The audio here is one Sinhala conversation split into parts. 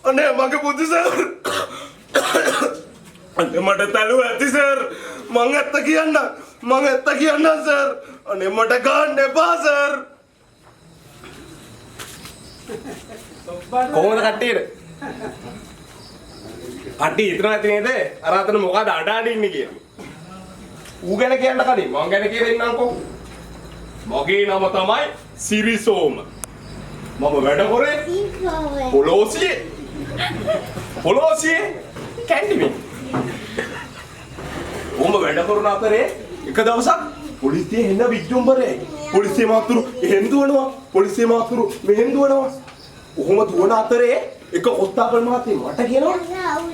අනේ මගේ බුදු සර්. අනේ මට තලුව ඇති සර්. මං ඇත්ත කියන්න. මං ඇත්ත කියන්න සර්. අනේ මට ගන්න එපා සර්. කොහොමද කට්ටියට? කට්ටිය හිතනවා ඇති නේද? අර අතන මොකද අඩ අඩ ඉන්නේ කියලා. ඌ ගැන කියන්න කලින් මං ගැන කියලා ඉන්නම්කෝ. මගේ නම තමයි සිරිසෝම. මම වැඩ කරේ පොලෝසියේ. පොලෝසියේ කැන්ඩිමේ. ඔහොම වැඩ කරන අතරේ එක දවසක් පොලිසිය එන්න විජ්ජුම්බරේ. පොලිසිය මහතුරු එහෙන් දුවනවා. පොලිසිය මහතුරු මෙහෙන් දුවනවා. ඔහොම දුවන අතරේ එක කොස්තාපල් මහත්තයා මට කියනවා,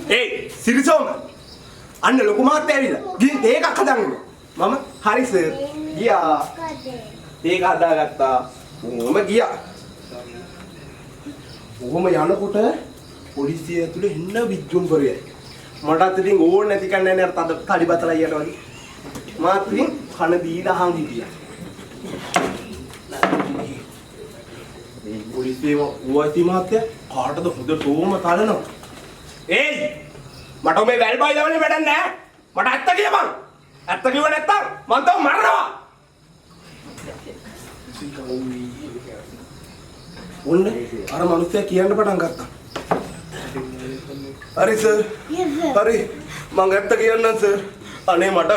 "ඒයි සිරිසෝම, අන්න ලොකු මහත්තයා ඇවිල්ලා. ගිහින් තේ එකක් හදන් එන්න." මම හරි සර් ගියා. තේ එක හදාගත්තා. ඔහොම ගියා. ඔහොම යනකොට පොලිසිය ඇතුලේ එන්න විජ්ජුම්බරයයි. මටත් ඉතින් ඕන නැති කන්නේ නෑ අර තද තඩි බතලා අයියට වගේ. මාත් ඉතින් කන දීලා අහන් හිටියා. මේ පොලිසිය ඕఐසි මහත්තයා කාටද හොඳටම තලනවා. ඒයි මට ඔබේ වැල් බයිලා වලින් වැඩක් නෑ. මට ඇත්ත කියපන්. ඇත්ත කිව්ව නැත්තම් මං තව මරනවා. ඔන්න අර මනුස්සයා කියන්න පටන් ගත්තා. හරි සර්. හරි. මං ඇත්ත කියන්නම් සර්. අනේ මට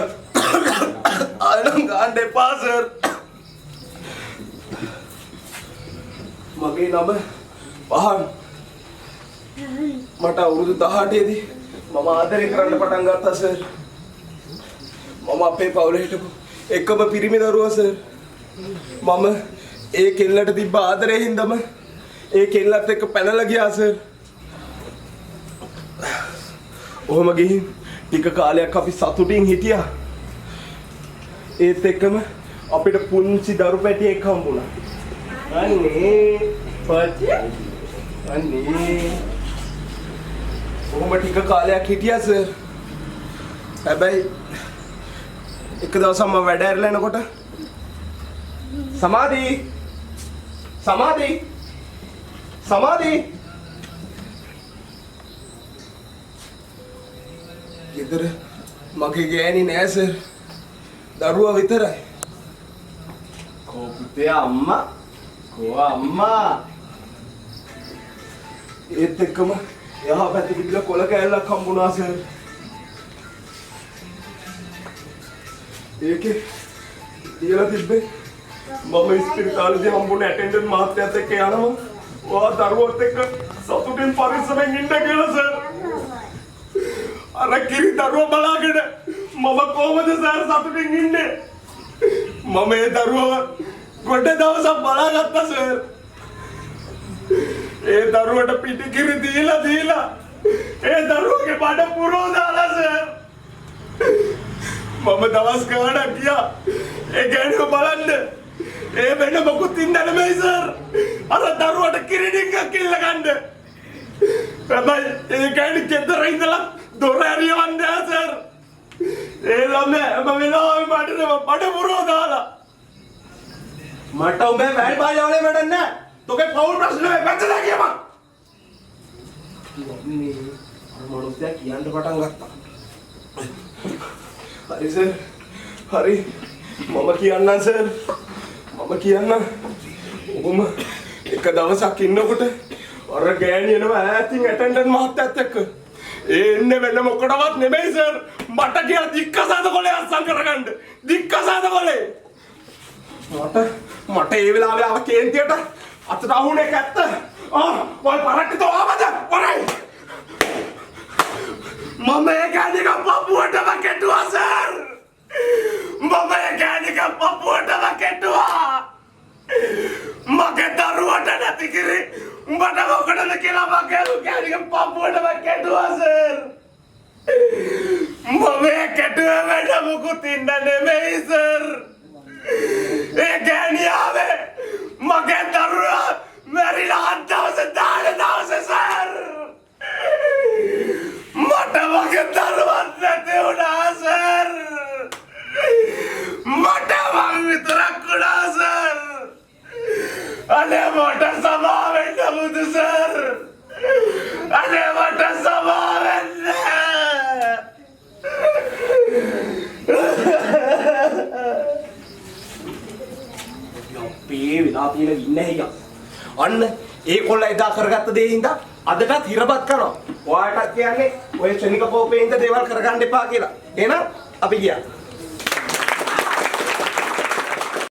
ආයෙනම් ගන්න එපා සර්. මගේ නම පහන්. මට අවුරුදු 18 දී මම ආදරය කරන්න පටන් ගත්තා සර්. මම අපේ පවුලේ හිටපු එකම පිරිමි දරුවා සර්. මම ඒ කෙල්ලට තිබ්බ ආදරේ හින්දාම ඒ කෙල්ලත් එක්ක පැනලා ගියා සර්. ඔහොම ගිහින් ටික කාලයක් අපි සතුටින් හිටියා. ඒත් එක්කම අපිට පුංචි දරු පැටියෙක් හම්බුණා. අනේ පච්චි අනේ ඔහොම ටික කාලයක් හිටියා සර්. හැබැයි එක දවසක් මම වැඩ ඇරලා එනකොට සමාධි සමාධි සමාධි ගෙදර මගේ ගෑණි නෑ සර්. දරුවා විතරයි. කෝ පුතේ අම්මා, කෝ අම්මා. ඒත් එක්කම එහා පැත්තේ තිබිලා කොළ කෑල්ලක් හම්බුණා සර්. ඒකේ තියලා තිබ්බේ මම ඉස්පිරිතාලේදී හම්බුන ඇටෙන්ඩන්ට් මහත්තයාත් එක්ක යනවා. ඔයා දරුවොත් එක්ක සතුටින් පරිස්සමෙන් ඉන්න කියලා සර්. අර කිරි දරුවා බලාගෙන මම කොහොමද සර් සතුටින් ඉන්නේ? මම ඒ දරුවව ගොඩ දවසක් බලාගත්තා සර්. ඒ දරුවට පිටි කිරි දීලා දීලා ඒ දරුවගේ බඩ පුරව දාලා සර්. මම දවස් ගාණක් ගියා ඒ ගෑණිව බලන්න. ඒ වෙන මොකුත් ඉන්න නෙමෙයි සර්. අර දරුවට කිරි ටිකක් ඉල්ල ගන්න. හැබැයි ඒ ගෑණි ගෙදර ඉඳලා දොර ඇරියවන්නේ නෑ සර්. ඒ ළමයා හැම වෙලාවෙම මට බඩ පුරව දාලා. මට උඹේ වැල් බයිලා වලින් වැඩක් නෑ. තෝගේ පවුල් ප්‍රශ්න නෙමෙයි පැත්තට කියපන්. අනේ අර මනුස්සයා කියන්න පටන් ගත්තා. හරි සර්. හරි. මම කියන්නම් සර්. මම කියන්නම්. ඔහොම එක දවසක් ඉන්නකොට අර ගෑණි එනවා ඈතින් ඇටෙන්ඩන්ට් මහත්තයත් එක්ක. ඒ එන්නේ වෙන මොකටවත් නෙමෙයි සර්. මට කියලා දික්කසාද කොලේ අස්සම් කරගන්න. දික්කසාද කොලේ. මට ඒ වෙලාවේ ආව කේන්තියට අතට අහුනේ කැත්ත. ආ වල් පරට්ටි තෝ ආවද? වරයි. මම ඒ ගෑණික පපුවටම කෙටුවා සර්. මම ඒ ගෑණික පපුවටම කෙටුවා. මගේ දරුවට නැති කිරි උඹට මොකටද කියලා මගේ ගෑණික පපුවටම කෙටුවා සර්. මම ඒ කෙටුවේ වෙන මොකුත් ඉන්න නෙමෙයි සර්. ඒ ගෑණි ආවේ මගේ දරුවා මැරිලා හත් දවස දාන දවසේ සර්. මට මගේ දරුවත් නැති වුණා සර්. මට මං විතරක් වුණා සර්. අනේ මට සමා වෙන්න බුදු සර්. අනේ වෙලා තියෙන ගින්න ඇහියා. අන්න ඒ කොල්ලා එදා කරගත්ත දේ හින්දා අදටත් හිරබත් කරනවා. ඔයාටත් කියන්නේ ඔය ක්ෂණික කෝපේ හින්දා දේවල් කරගන්න එපා කියලා. එහෙනම් අපි ගියා.